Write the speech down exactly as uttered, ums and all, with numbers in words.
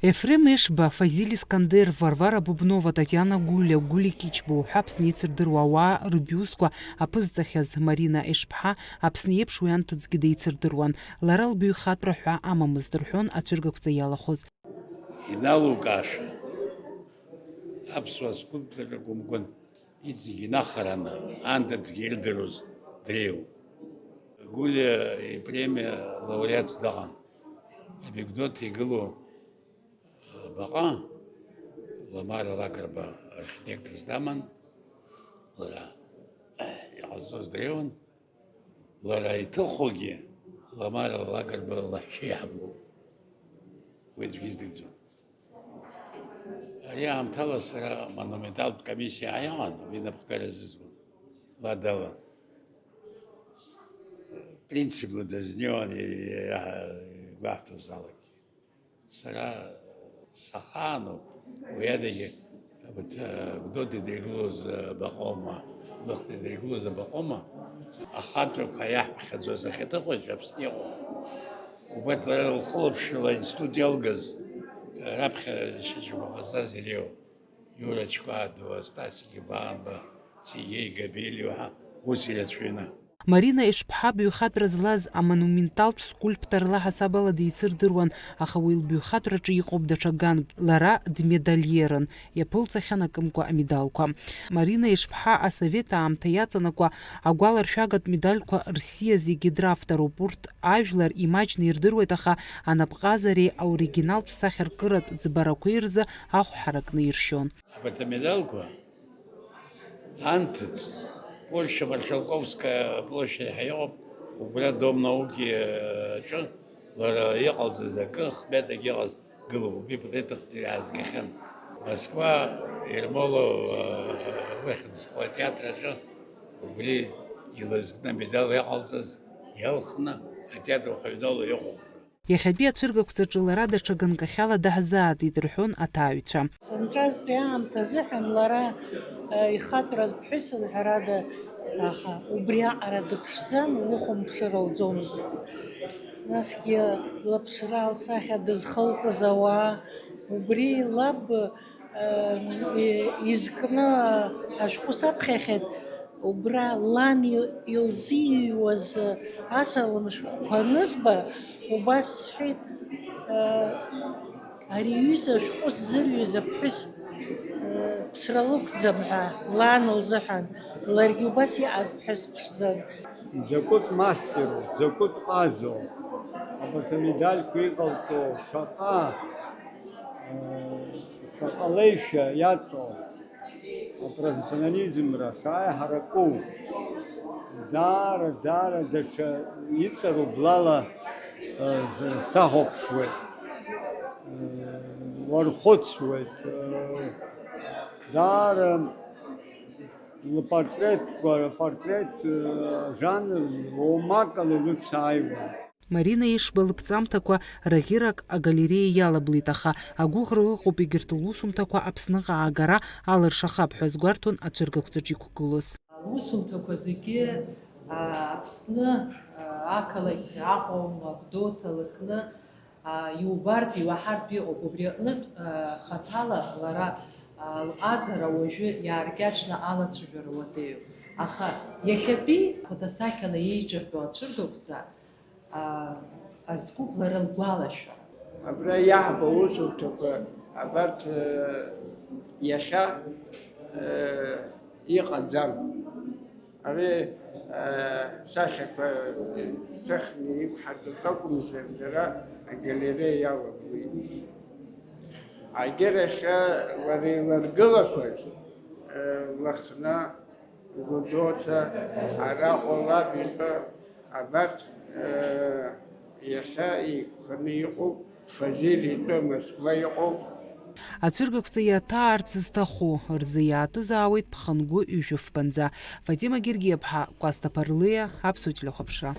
Ефрем Ешба, Фазиль Искандер, Варвара Бубнова, Татиана Гулиа, Гули Кичба уҳәа Аԥсны еицырдыруа ауаа рыбиусқәа аԥызҵахьаз Марина Ешԥҳа Аԥсны еиԥш уи анҭыҵгьы деицырдыруан. Лара лбаҩхатәра ҳәа амамызт, рҳәон ацәыргақәҵа иалахәыз. Иналукааша, аԥсуа скульпторра гәымгәын. Иҵегь инахараны, анҭыҵгьы ирдыруаз дреиуан. Гулиа ипремиа лауреатс дыҟан. Абиудот игылоу абаҟа, Ламара Лакрба архитекторс даман, лара иҟазҵоз дреиуан, лара иҭыхогьы Ламара Лакрба лаҳәшьа иаҳблуп. Уи аӡәгьы издырӡом. Ари аамҭала сара монументалтә комиссиа иҟан, уи напхгара азызуан, ладала. Принципла дазниуан, и-, и-, игәаҳҭоз алагьы. Сара сахаануп, уи адагьы, абарҭ, э, Гәдоуҭа идыргылоз, э, абаҟоума, Лыхны идыргылоз абаҟоума, ахантәақәа иаҳԥхьаӡоз ахьаҭыхуаҩцәа Аԥсны иҟоуп. Убарҭ лара лхылаԥшрала аинститут иалгаз, раԥхьа шьаҿақәа ҟазҵаз иреиуоуп. Иура Чкәадуа, Стасик Иванба, Сергеи Габелиа ҳәа ус ирацәаҩны. Марина Ешԥҳа баҩхатәра злаз амонументалтә скульпторла ҳасабала деицырдыруан, аха уи лбаҩхатәраҿы иҟоуп даҽа ганк, лара дмедальерын, иаԥылҵахьан акымкәа амедалқәа. Марина Ешԥҳа асовет аамҭа иаҵанакуа агәаларшәагатә медальқәа рсиа зегьы дравторуп, урҭ ажәлар имаҷны ирдыруеит, аха анапҟазареи аоригиналтә сахьаркыратә ӡбарақәеи рзы ахә ҳаракны иршьон. Абарҭ амедалқәа анҭыҵ, Польша Маршалковская площадь ҳәа иҟоуп, убра Дом науки аҿы лара иҟалҵаз акы, хметак иҟаз гылоуп, убри ипатреҭ ахҭира аазгахьан. Москва Ермолов, э, лыхьӡ зху атеатр аҿы убри илызкны амедал иҟалҵаз иалхны атеатр уахаҩнола иҟоуп. Иахьатәи ацәыргақәҵаҿы лара даҽа ганкахьала даҳзаатит, рҳәон аҭааҩцәа. Санҿазтәи аамҭа азыҳәан лара, э, ихатәраз ԥҳәысын, ҳәарада, аха убри аҟара дыԥшӡан, лыхәамԥшыра лӡомызт. Насгьы лаԥшра лсахьа дызхылҵыз ауаа, убри лаб, э, и-, изкны ашәҟәы саԥхьахьеит, убра лан и-, илзиҩуаз асалам шәҟәқәа анызба, убас сҳәеит, э, ари аҩыза ашәҟәы ззырҩыз аԥҳәыс, э, ԥсра лықәӡам ҳәа, лан лзыҳәан, ларгьы убас иҟаз ԥҳәыс ԥшӡан. Закәытә мастеру, закәытә ҟазоу, абарҭ амедальқәа иҟалҵо, шаҟа, э, шаҟа леишәа иаҵоу, апрофессионализмра шаҟа иҳараку, даара, даара даҽа иҵару блала, э, з-, сахәаԥшуеит, э, уархәыцуеит, э, даара лпортретқәа, апортрет, э, жанр уамак ала илыцааиуан. Марина Ешба лыԥҵамҭақәа раӷьырак агалереиа иалаблит, аха агәыӷра ыҟоуп егьырҭ лусумҭақәа Аԥсныҟа аагара алыршахап ҳәа азгәарҭон ацәыргақәҵаҿ иқәгылоз. Лусумҭақәа зегьы, а, Аԥсны, а, ақалақь Аҟәа аума, Гәдоуҭа, Лыхны, а, иубартә, иуаҳартә иҟоуп. Убри аҟнытә, а, хаҭала лара, а, лҟазара уажәы иааркьаҿны алацәажәара уадаҩуп. Аха иахьатәи хәыҭасахьала еиҿыртәоу ацәыргақәҵа, а, азкуп лара лгәалашәара. Абра иаҳбо аусурҭақәа абарҭ, э, иахьа, э, иҟаӡам. Ари, э, сахьақәа ҭыхны иқәҳаргылт акәымзар, дара агалереиа иалагоит. Агьырахь, э, лара иларгылақәаз, э, Лыхны, Гәдоуҭа, араҟа лаб иҟы, абарҭ, э, иахьа еиқәханы иҟоуп, Фазиль итәы Москва иҟоуп. Ацәыргақәҵа иаҭаарц зҭаху рзы иаатызаауеит ԥхынгәы ҩажәи фбанӡа. Фатима Гергиаԥҳа, Кәасҭа Ԥарлиа, Аԥсуа телехәаԥшра.